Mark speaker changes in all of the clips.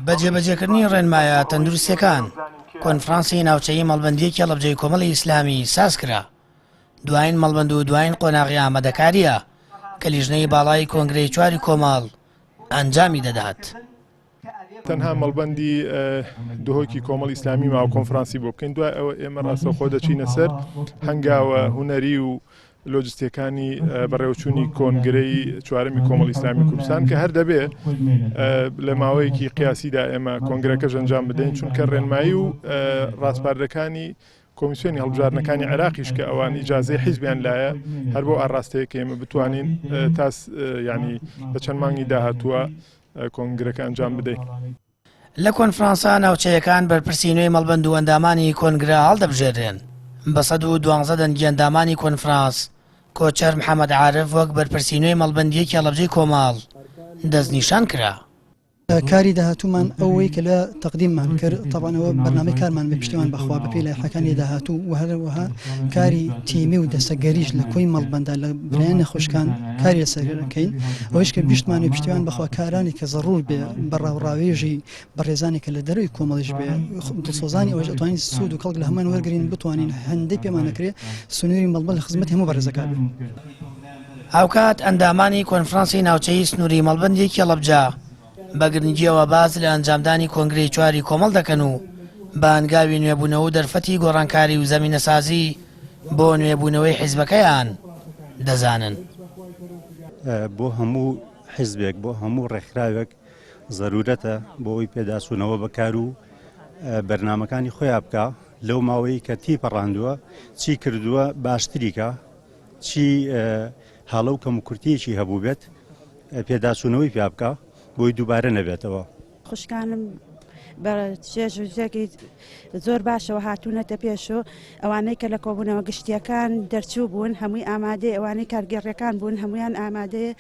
Speaker 1: بە جێبەجێکردنی ڕێنمایە تەندروستییەکان، کۆنفرانسی ناوچەیی مەڵبەندیی هەڵەبجەی کۆمەڵی ئیسلامی سازکرا. دوایین مەڵبەند و دوایین قۆناغی ئامادەکارییە کە لیژنەی باڵای کۆنگرەی چواری کۆمەڵ ئەنجامی دەدات.
Speaker 2: تەنها مەڵبەندی دهۆکی کۆمەڵی ئیسلامی ماوە کۆنفرانسی بۆ بکەین، دوای ئەوە ئێمە ڕاستەوخۆ دەچینە سەر هەنگاوە هونەری و لۆجستیەکانی بەڕێوەچوونی کۆنگرەی چوارەمی کۆمەڵی ئیسلامی کوردستان کە هەر دەبێ لە ماوەیەکی قیاسیدا ئێمە کۆنگرەکەش ئەنجام بدەین چونکە ڕێنمایی و ڕاسپاردەکانی کۆمیسیۆنی هەڵبژاردنەکانی عێراقیش کە ئەوان ئیجازەی حیزبیان لایە هەر بۆ ئاڕاستەیە کە ئێمە بتوانین تا ینی لە چەند مانگی داهاتووە کۆنگرەکە ئەنجام بدەین.
Speaker 1: لە کۆنفرانسە ناوچەیەکان بەرپرسی نوێی مەڵبەند و ئەندامانی کۆنگرە هەڵدەبژێررێن. بە 112 دەنگی ئەندامانی کۆنفرانس، کۆچەر محەمەد عارف وەک بەرپرسی نوێی مەڵبەندی یەکی هەڵەبجەی کۆمەڵ دەستنیشان کرا.
Speaker 3: کاری داهاتوومان ئەوەی کە لە تەقدیممان کرد تەبعەن ئەوە بەرنامەی کارمان بێ پشتیوان بەخوا بەپێی لایحەکانی داهاتوو و هەروەها کاری تیمی و دەسەگەریش لە کۆی مەڵبەندا لە برایان نەخۆشکان کاری لەسەر ئەکەین ئەوەیش کە بیشتمان و پشتیوان بەخوا کارانی کە زەڕوور بێ بە ڕاوڕاوێژی بەڕێزانی کە لە دەرەوەی کۆمەڵیش بێ دڵسۆزانی ئەوەش ئەتوانین سوود و کەڵک لە هەمان وەرگین بتوانین هەندەی پێمان نەکرێ سنووری مەڵبەند لە خزمەتی هەموو بەڕێزەکان بێ.
Speaker 1: هاوکات ئەندامانی کۆنفرانسی ناوچەیی سنووری مەڵبەندی کێڵەبجە بە گرنگییەوە باس لە ئەنجامدانی کۆنگرەی چواری کۆمەڵ دەکەن و بە هەنگاوی نوێبوونەوە و دەرفەتی گۆڕانکاری و زەمینەسازی بۆ نوێبوونەوەی حیزبەکەیان دەزانن.
Speaker 4: بۆ هەموو حیزبێک، بۆ هەموو ڕێکخراوێک زەرورەتە بۆ ئەوەی پێداچوونەوە بە کار و بەرنامەکانی خۆیان بکا، لەو ماوەیەی کە تیپەڕاندووە چی کردووە باشتری کا، چی هەڵە و کەموکورتییەکی هەبووبێت پێداچوونەوەی پیا بکا بۆی دووبارە نەبێتەوە.
Speaker 5: خوشکانم بە چێژ و جێگەی زۆر باشەوە هاتوونەتە پێش و ئەوانەی کە لە کۆبوونەوە گشتییەکان دەرچوو بوون هەمووی ئامادەیە، ئەوانەی کارگێڕیەکان بوون هەموویان ئامادەیە،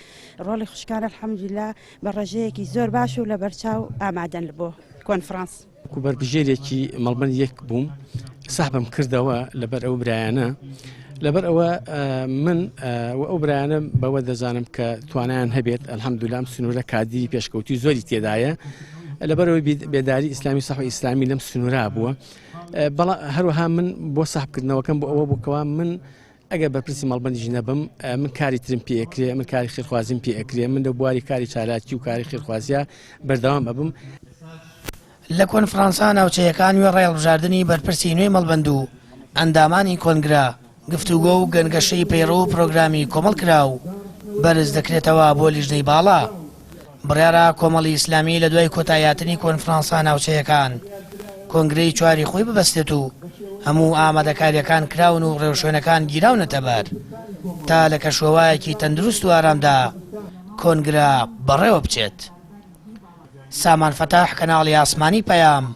Speaker 5: ڕۆڵی خوشکان الحمدللە بە ڕێژەیەکی زۆر باش و لەبەرچاو ئامادەن بۆ کۆنفرانس.
Speaker 6: وەکو بەربژێرێکی مەڵبەند یەک بووم سەحبم کردەوە لەبەر ئەو برایانە لەبەر ئەوە من و ئەو برایانە بەوە دەزانم کە توانیان هەبێت ئەلحەمدولام سنوورە کادیری پێشکەوتی زۆری تێدایە لەبەرەوەی بێداری ئیسلامی سەحو ئیسلامی لەم سنوورا بووە بەڵا هەروەها من بۆ سەحبکردنەوەکەم بۆ ئەوە بووکەوە من ئەگەر بەرپرسی مەڵبەندیش نەبم من کاری ترم پێ ئەکرێ من کاری خێرخوازیم پێ ئەکرێ من لە بواری کاری چالاکی و کاری خێرخوازیە بەردەوام ئەبم.
Speaker 1: لە کۆنفرانسە ناوچەیەکان وێڕای هەڵبژاردنی بەرپرسی نوێی مەڵبەند و ئەندامانی کۆنگرە، گفتوگۆ و گەنگەشەی پەیڕەو و پرۆگرامی کۆمەڵ کرا و بەرز دەکرێتەوە بۆ لیژنەی باڵا. بڕیارە کۆمەڵی ئیسلامی لە دوای کۆتاییهاتنی کۆنفرانسە ناوچەیەکان کۆنگرەی چواری خۆی ببەستێت و هەموو ئامادەکارییەکان کراون و ڕێوشوێنەکان گیراونەتەبەر تا لە کەشوهەوایەکی تەندروست و ئارامدا کۆنگرە بەڕێوەبچێت. سامان فەتاح، کەناڵی ئاسمانی پەیام،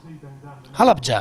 Speaker 1: هەڵەبجە.